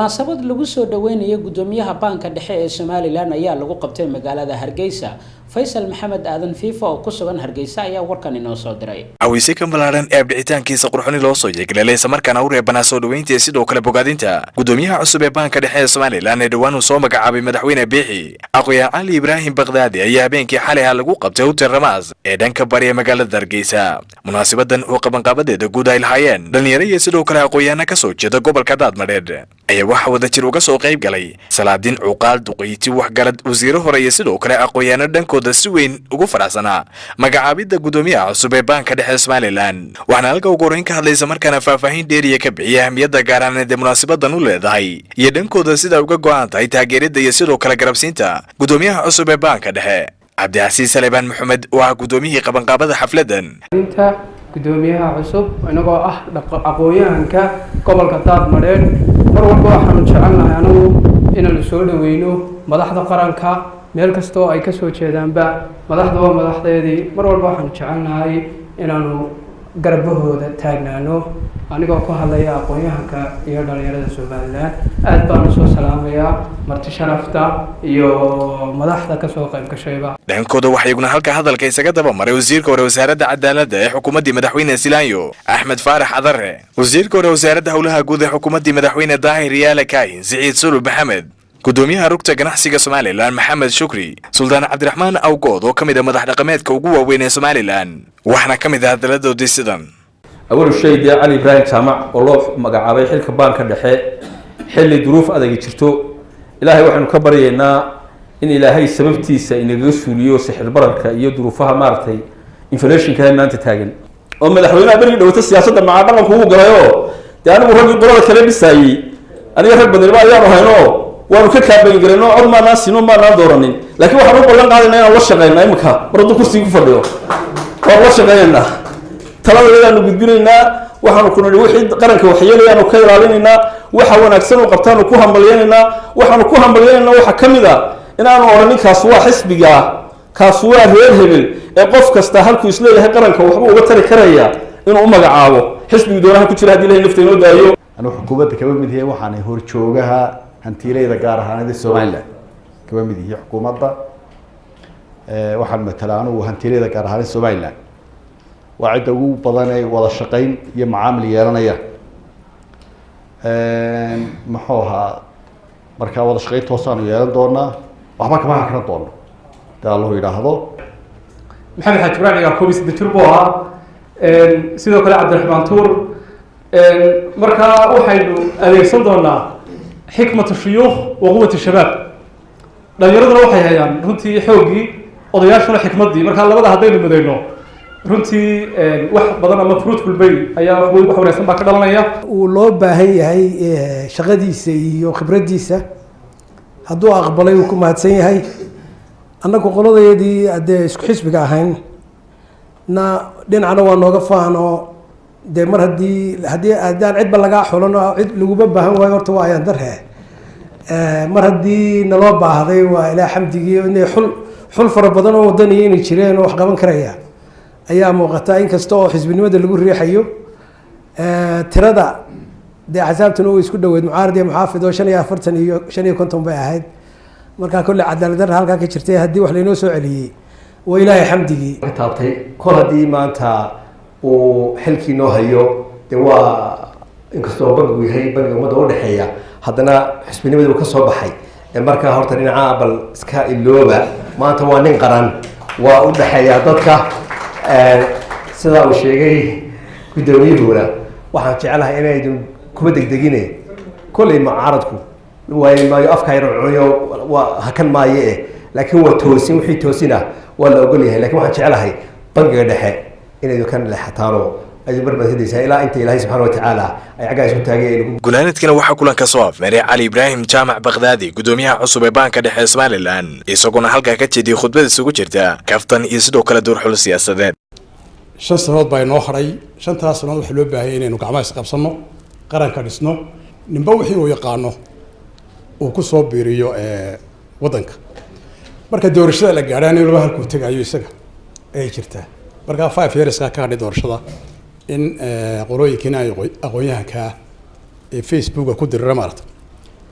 Munaasabad lagu soo dhaweynayo gudoomiyaha Baanka Dhexe ee Somalilan ayaa lagu qabtay magaalada Hargeysa. Faysal Maxamed Aadan Fiifa oo ku sugan Hargeysa ayaa warkan inoo soo diray. Cawise kan ballaaran ee abdhicitaankiisa qurxuni loo soo yeegleelay, islamarkaana u reebanaa soo dhoweynta sidoo kale bogaadinta gudoomiyaha cusub ee Baanka Dhexe ee Somalilan ee dhowaan uu soo magacaabay Madaxweyne Biixi, aqoyaa Cali Ibraahim Bakdaadi, ayaa habeenkii xalay ah lagu qabtay Hotel Ramaas ee dhanka bari ee magaalada Hargeysa. Munaasibadan oo qabanqaabadeeda guud ay lahaayeen dhalinyaro iyo sidoo kale aqoon-yahanna ka soo jeeda gobolka Daadmadheedh ayaa waxaa wadajir uga soo qayb galay salaadiin, cuqaal, duqeyti, waxgarad, wasiiro hore iyo sidoo kale aqoon-yahanno dhankooda si weyn ugu faraxsanaa magacaabidda gudoomiyaha cusub ee Baanka Dhexe Somalilan. Waxaana halka ugu horeyn ka hadlaysa markaana faahfaahin dheeriya ka bixiyay ahamiyadda gaaraaneed ee munaasabadan u leedahay iyo dhankooda sida uga go'an tahay taageeridda iyo sidoo kale garabsiinta gudoomiyaha cusub ee Baanka Dhexe, Cabdicasiis Salebaan Maxamed oo ah gudoomiyihii qabanqaabada xafladan. Inta gudoomiyaha cusub, inagoo ah aqoon-yahanka gobolka Daadmadheedh, mar walba waxaanu jecelnahay anagu inaanu soo dhaweyno madaxda qaranka meel kastoo ay kasoo jeedaanba. Madaxda waa madaxdeedii, mar walba waxaanu jecelnahay inaanu garbahooda taagnaano. Anigoo ku hadlaya aqoon-yahanka iyo dhalinyarada Somalilan, aada baanu soo salaamayaa marti sharafta iyo madaxda kasoo qayb gashayba. Dhankooda waxaa iyaguna halka hadalka isaga daba maray wasiirka hore wasaaradda cadaaladda ee xukuumaddii Madaxweyne Silaanyo, Axmed Faarax Cadare, wasiirka hore wasaaradda howlaha guud ee xukuumaddii Madaxweyne Daahir Yaale Kaahin, Siciid Sulub Maxamed, gudoomiyaha rugta ganacsiga Somalilan, Maxamed Shukri, Suldaan Cabdiraxmaan Awgood oo ka mid ah madax dhaqameedka ugu waaweyn ee Somalilan. Waxaana ka mid ah hadaladoodii sidan: Awalu shay, dee Cali Ibraahim Jaamac oo loo magacaabay xilka Baanka Dhexe xilli duruuf adagi jirto, Ilaahay waxaynu ka baryaynaa in Ilaahay sababtiisa inagaga suuliyo sixir bararka iyo duruufaha maaragtay inflationka maanta taagan, oo madaxweynaha berigii dhawata siyaasadda macaa dhaqanku ugu galayoo dee anigu raggii qolada kale dhisaayey, aniga rag badaniba ayaanu hayno, waanu ka kaabayn garayno, cod maanaan siino, maanaan dooranin, laakiin waxaan u ballan qaadayna inaan la shaqeyna. Imika mar hadduu kursiga ku fadhiyo waan la shaqeynaynaa, taladeedaanu gudbinaynaa, waxaanu ku nidhi wixii qaranka waxyeelayaanu ka ilaalinaynaa, waxa wanaagsan u qabtaanu ku hambalyaynaynaa. Waxaanu ku hambalyaynaynaa waxaa ka mid a inaanu odhanin kaas waa xisbiga, kaas waa reer hebel, ee qof kasta halkuu isleeyahay qaranka waxbuu uga tari karaya inuu u magacaabo, xisbigu doonaha ku jira, haddii Ilahay nafta inoo daayo. Anuu xukuumadda kaba mid yahay, waxaanay horjoogaha hantiileyda gaar ahaaneed ee Somaliland kaba mid yihi xukuumadda. Waxaan matalaa anugu hantiileyda gaar ahaaneed Somaliland, waa cidda ugu badan ee wada shaqeyn iyo macaamil yeelanaya. Muxuu ahaa, markaa wada shaqeyn toosaanu yeelan doonaa, waxba kama hakran doono dee Allahu yidhaahdo. Maxamed Xaaji Ibraahim Cigaal 31 jir buu ahaa, sidoo kale Cabdiraxmaan Tuur. Markaa waxaynu adeegsan doonaa xikmatu shuyuukh wa quwat shabaab. Dhalinyaraduna waxay hayaan runtii xooggii, odayaashuna xikmaddii. Markaa labada haddaynu midayno, runtii wax badan ama fruitful bay ayaa wax wanaagsan baa ka dhalanaya. Uu loo baahan yahay shaqadiisa iyo khibraddiisa, hadduu aqbalay uu ku mahadsan yahay. Annagu qoladayadii dee isku xisbiga ahayn na dhinacna waa nooga faano dee, mar haddii haddaan cidba lagaa xulan oo cid laguma baahan waayo, horta waa ayaan darhe. Mar haddii naloo baahday waa Ilaah xamdigii, inay xul fara badan oo wadaniya inay jireen oo wax qaban karaya ayaa muuqata, inkasta oo xisbinimada lagu riixayo. Tirada dee axsaabtuna way isku dhaweyd, mucaarad iyo muxaafid, oo 45 iyo 55 bay ahayd. Markaa kolley cadaalad darra halkaa ka jirtay, haddii wax laynoo soo celiyey waa Ilaahay xamdigii. Ka taabtay kol haddii maanta uu xilkii noo hayo, dee waa inkastoo bangigu yahay bangiga ummadda udhexeeya, haddana xisbinimadii uu ka soo baxay. Markaa horta dhinaca bal iska ilooba, maanta waa nin qaran, waa u dhexeeya dadka. Sidaa uu sheegay guddoomiyuhuna, waxaan jeclahay inaydun kuma degdegine. Kolley mucaaradku waayi maayo, afka yar cunyo waa hakan maaye eh, laakiin waa toosin, wixii toosina waa la ogol yahay. Lakin waxaan jeclahay bangiga dhexe inaydu ka leexataanoo aydu barbaad hedaysaa ilaa inta Ilaahay subxaana watacaala ay caggaa isku taageen. Gunaanadkana waxaa kulanka soo afmeeray Cali Ibraahim Jaamac Bakdaadi, gudoomiyaha cusub ee Baanka Dhexe ee Somalilan, isagoona halkaa ka jeediyey khudbad isugu jirta kaftan iyo sidoo kale duurxul siyaasadeed. 5 sannadood baa inoo hadhay. 5taas sannadood waxaa loo baahanya inaynu gacmaha isqabsanno, qaranka dhisno, ninba wixii uu yaqaano uu ku soo biiriyo waddanka. Marka doorashada la gaadhaan in walba halkuu tegayo isaga ayay jirtaa. Marka 5 yearska ka hadhay doorashada, in qolooyinkiina ay aqoon-yahankaa ee Facebooka ku dirira maarata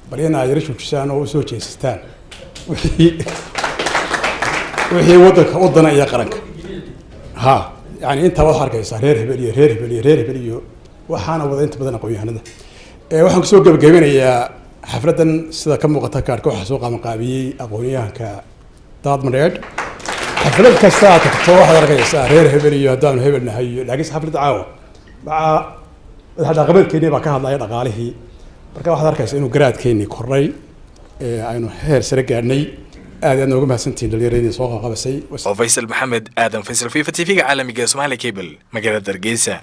Bal in aad yara joojisaan oo usoo jeesistaan wixii waddanka wadana iyo qaranka. Ha, yani intaa waxaad arkaysaa reer hebel iyo reer hebel iyo reer hebel iyo waxaana wada inta badan aqoon-yahanada. Waxaan kusoo gebagabinayaa xafladdan, sida ka muuqata kaarhka, waxaa soo qaabanqaabiyey aqoon-yahanka Daadmadheedh. Xaflad kasta aad tagto waxaad arkaysaa reer hebel iyo haddaanu hebel nahay iyo, laakiinse xafladda caawa maca madax dhaqameedkeennii baa ka hadlaya dhaqaalihii. Marka waxaad arkaysaa inuu garaadkeennii kordhay, aynu heer sare gaadhnay. Aad aad nooga mahadsantihiin dhalinyaradii soo qaqabasay. Oo Faysal Maxamed Aadan, Faysal Fifa, TV-ga caalamiga ee Somali Cable, magaalada Hargeysa.